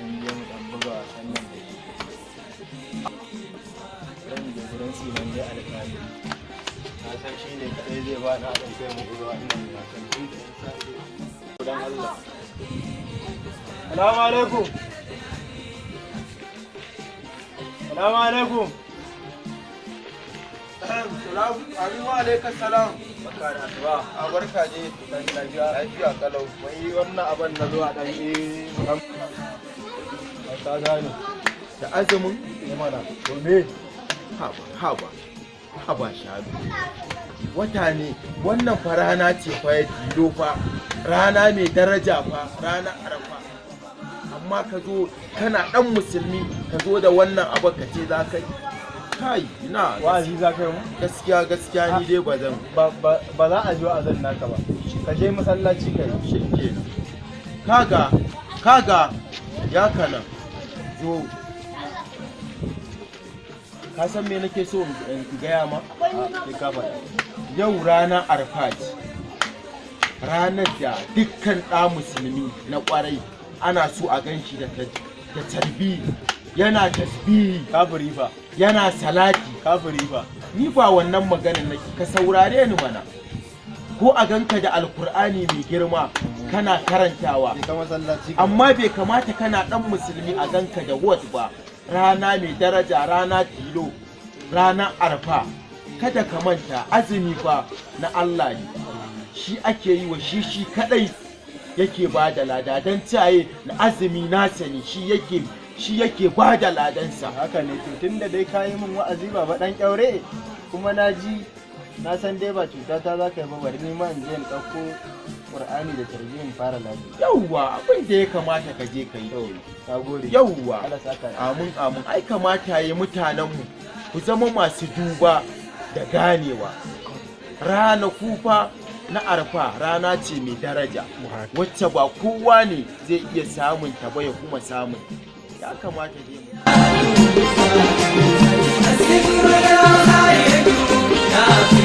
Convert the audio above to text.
Ɗan je mu ɗan buga wasan nan da shi. Zan je gurin tsinan dai alƙali. Na san shi ne kaɗai zai ba ni haɗin kai mu buga wannan wasan tun da yan sa ido. Dan Allah. Salamu alaikum. Salamu alaikum. Salam, amin wa alaikas salam. Barka da asuba. A barka ne. Tashi lafiya. Lafiya kalau. Wai wannan abin na zuwa ɗan yi mu ka gane. Da azumin? Ne mana. To me? Haba, haba. Haba shanu. Wata ne, wannan fa rana ce fa ya tilo fa. Rana mai daraja fa, rana Arafa. Amma ka zo kana ɗan musulmi, ka zo da wannan abu ka ce za ka yi. Kai, ina. Wa'azi za ka yi mu? Gaskiya, gaskiya, ni dai ba zan. Ba za a ji wa'azin naka ba. Ka je masallaci ka yi. Shikenan. Kaga, kaga, ya kana. Zo. Ka san me nake so in gaya ma? Sai ka faɗa. Yau ranar Arfa ce. Ranar da dukkan ɗa musulmi na ƙwarai ana so a gan shi da tarbi, yana tasbihi, Kafiri fa. yana salati. Kafiri fa. Ni ba wannan maganar nake, ka saurare ni mana. Ko a ganka da Alkur'ani mai girma kana karantawa. Je ka masallaci ka. Amma bai kamata kana ɗan musulmi a ganka da wot ba. Rana mai daraja, rana tilo, rana Arfa. Kada ka manta, azumi fa na Allah ne, shi ake yi wa, shi shi kadai yake ba da lada, don caye na azumi nasa ne, shi yake ba da ladansa. Haka ne. To, tunda dai ka yi min wa'azi, baba dan kyaure, kuma na ji, na san dai ba cuta ta za ka yi ba, bari ni ma in je in ɗauko Qur'ani da tarbi in fara lafiya. Yauwa, abin da ya kamata ka je ka yi kenan. Na gode. Yauwa. Allah saka. Amin, amin. Ai kamata yi mutanenmu ku zama masu duba da ganewa. Ranaku fa na Arfa rana ce mai daraja wacce ba kowa ne zai iya samun ta ba ya kuma samun. Ya kamata dai mu الذكر لا يدوم.